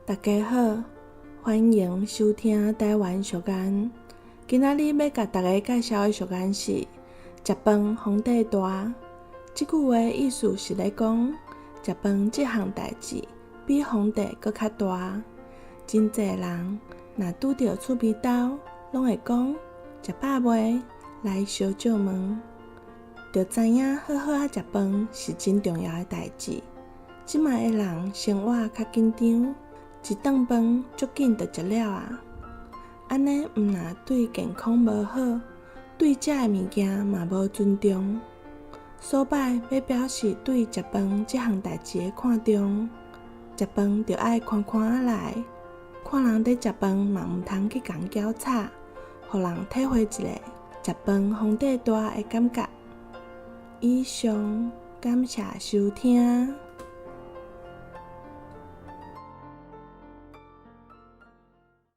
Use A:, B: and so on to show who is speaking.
A: 大家好，歡迎收聽台灣俗諺。今仔日欲共大家介紹的俗諺是“食飯皇帝大”。這句話意思是咧講，食飯這項代誌比皇帝閣較大。真濟人若拄著趣味兜，攏會講食飽未？來相借問，就知影好好仔食飯是真重要的代誌。這擺的人生活較緊張，一頓飯足緊就食了啊！按呢毋但對健康無好，對食的物件嘛無尊重。所擺欲表示對食飯這項代誌的看重，食飯著愛寬寬仔來，看人佇食飯嘛毋通去共攪吵，予人體會一下食飯皇帝大的感覺。以上，感謝收聽。